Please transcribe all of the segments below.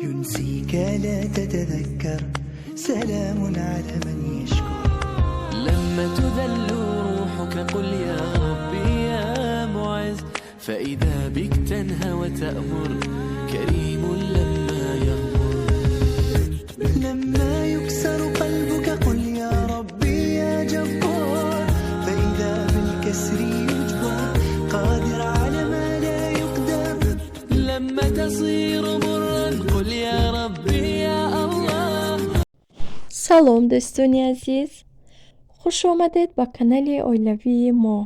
ينسيك لا تتذكر سلام على من يشكر. لما تذل روحك قل يا ربي يا معز، فإذا بك تنهى وتأمر، كريم لما يغمر. لما يكسر قلبك قل يا ربي يا جبار، فإذا بالكسر يجبر، قادر على ما لا يقدر. لما تصير مرا قل يا ربي يا الله. Салом, дӯстони азиз, хуш омадед ба канали оилавии мо.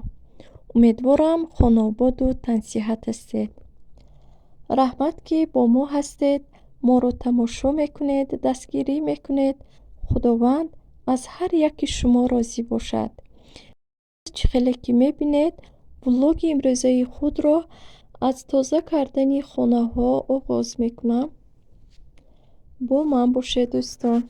Умедворам, хонаободу тансиҳат ҳастед. Раҳмат, ки бо мо ҳастед, моро тамошо мекунед, дастгирӣ мекунед. Худованд аз ҳар яки шумо розӣ бошад. Чӣ хеле ки мебинед, влоги имрӯзаи худро аз тоза кардани хонаҳо оғоз мекунам. Бо ман бошед, дӯстон.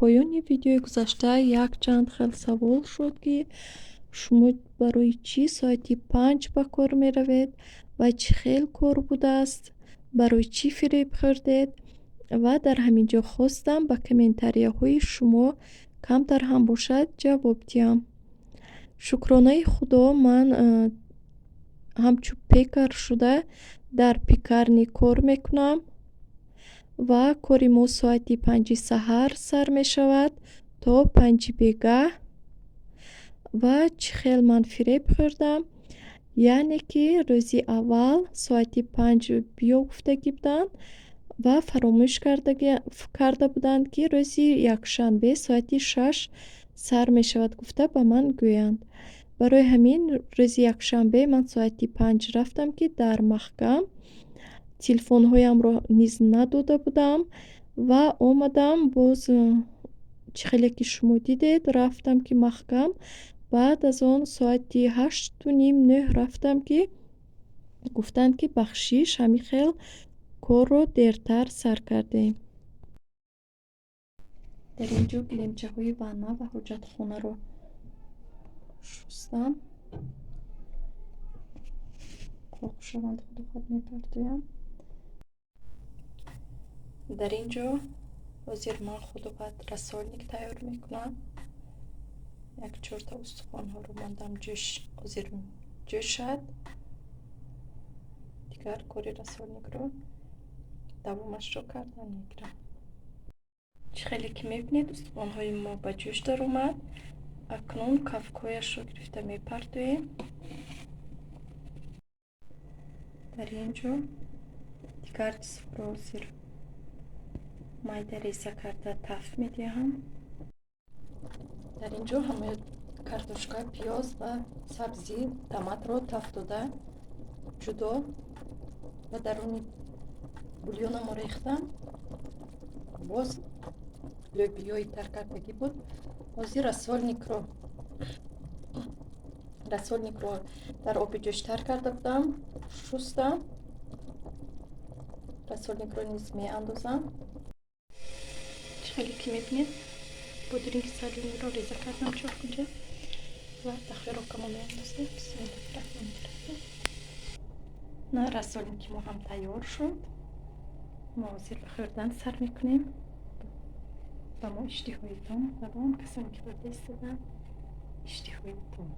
Поёни видеои гузашта якчанд хел савол шуд, ки шумо барои чӣ соати 5 ба кор меравед ва чӣ хел кор будааст, барои чӣ фиреб хӯрдед. Ва дар ҳамин ҷо хостам ба комментарияҳои шумо камтар ҳам бошад ҷавоб диҳам. Шукронаи Худо, ман ҳамчун пекар шуда дар пекарни кор мекунам ва кори мо соати 5-и саҳар сар мешавад то 5-и бегаҳ. Ва чӣ хел ман фиреб хӯрдам? Яъне ки рӯзи аввал соати 5 биё гуфтагӣ буданд ва фаромӯш карда буданд, ки рӯзи якшанбе соати 6 сар мешавад гуфта ба ман гӯянд. Барои ҳамин рӯзи якшанбе ман соати 5 рафтам, ки дар маҳкам телефонҳоямро низ надода будам ва омадам боз, чӣ хеле ки шумо дидед, рафтам ки маҳкам. Баъд аз он соати 8:30, 9 рафтам, ки гуфтанд, ки бахшиш, ҳамин хел корро дертар сар кардем. Дар ин ҷо гилемчаҳои ванна ва ҳоҷатхонаро шустам. Қоқ шаванд, худо хоҳад, мепартоям. Дар ин ҷо ҳозир ман, худо хоҳад, рассольник тайёр мекунам. Як чорта устухонҳоро мондам ҷӯш, ҳозир ҷӯшад. Дигар кори рассольникро давомашро кардан мегирам. Чӣ хеле ки мебинед, устухонҳои мо ба ҷӯш даромад. Акнун кафкҳояшро гирифта мепартоем. Дар ин ҷо дигар чизҳоро ҳозир майда реза карда таф медиҳам. Дар ин ҷо ҳамаи картошка, пиёз ва сабзи томатро таф дода ҷудо ва даруни бульонамо рехтам. Боз лӯбиёи таркардагӣ буд. Ҳозир рассольникро дар оби ҷӯш тар карда будам, шустам. Рассольникро низ меандозам. Чӣ хеле ки мебинед, бодиринги солёныйро реза кардам чоркунҷа ва ба хӯрокамо меандозем. Бисмиллаҳи раҳмони раҳим. На, рассольники мо ҳам тайёр шуд. Мо ҳозир ба хӯрдан сар мекунем. Ба мо иштиҳои том ва ба он касоне ки хӯрда истоданд иштиҳои том.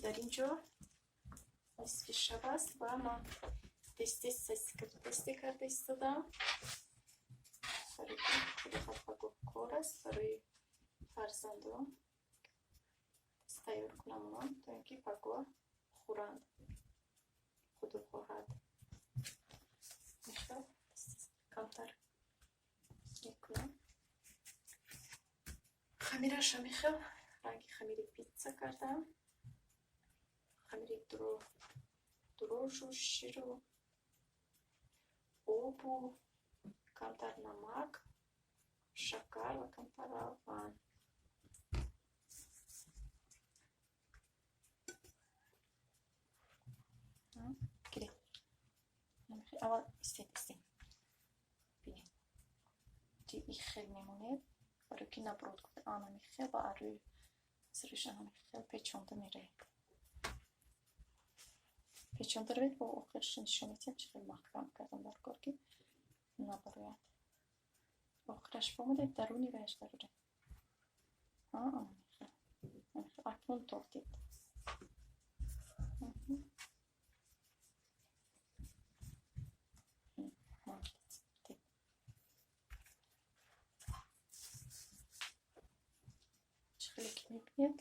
Дар ин ҷо нисфи шаб аст ва ман тез-тез сосиска тесте карда истодам. Барои худо хоҳад, кор аст барои фарзандон. Тез тайёр кунам онон, то ин ки пагоҳ хӯранд. Худо хоҳад. Мехел камтар мекунам. Хамираша мехел ранги хамири питса кардам. Хамири дрожжу, ширу, обу, камтар намак, шакар ва камтар равған. Аввал истед, истед. Бинед. Чи и хел мемонед, барои ки наброд гуфта, анами хел ба арӯи сириш анами хел печонда меравед. Печонда равед, бо охирш нишон медиҳам, чӣ хел маҳкам кардам дар кор, ки набарояд. Охираш бомадед, даруни ваяш дароред. Анами хел. Акнун тортед. Чӣ хеле ки мебинед,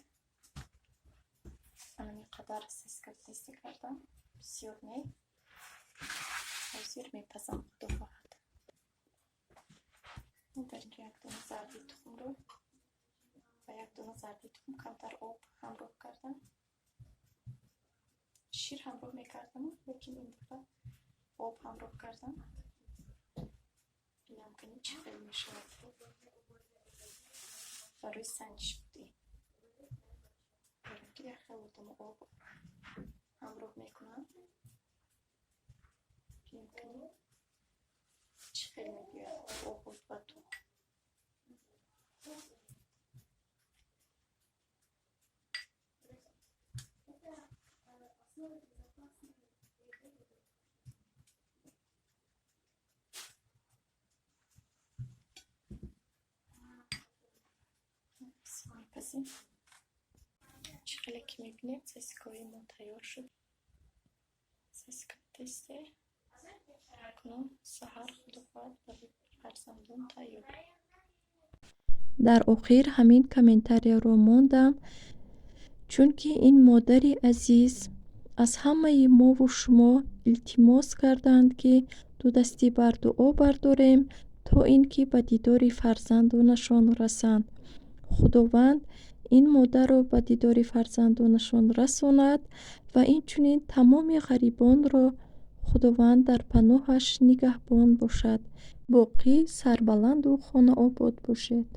анами қадар сосиска тесте кардам, бисёр не. Ҳозир мепазам, худо хоҳад. Дар инҷо як дона зарди тухмро ва як дона зарди тухм камтар об ҳамроҳ кардам. Шир ҳамроҳ мекардам, лекин ин дафъа об ҳамроҳ кардам. Бинам кани чӣ хел мешавад. Барои санҷиш буд ин. Барои ки як хел одамо об ҳамроҳ Ҳамроҳ мекунам. Бинем, кани чӣ хел мебиёяд оғот ва тох. Мепазем. Чӣ хеле ки мебинед, сосискаҳои мо тайёр шуд. Сосиска тесте акнун саҳар, худо хоҳад, барои фарзандон тайёр. Дар охир ҳамин комментарияро мондам, чунки ин модари азиз аз ҳамаи мову шумо илтимос карданд, ки дудастӣ бар дуо бардорем, то ин ки ба дидори фарзандонашон расанд. Худованд ин модарро ба дидори фарзандонашон расонад ва инчунин тамоми ғарибонро Худованд дар паноҳаш нигаҳбон бошад. Боқӣ сарбаланду хонаобод бошед.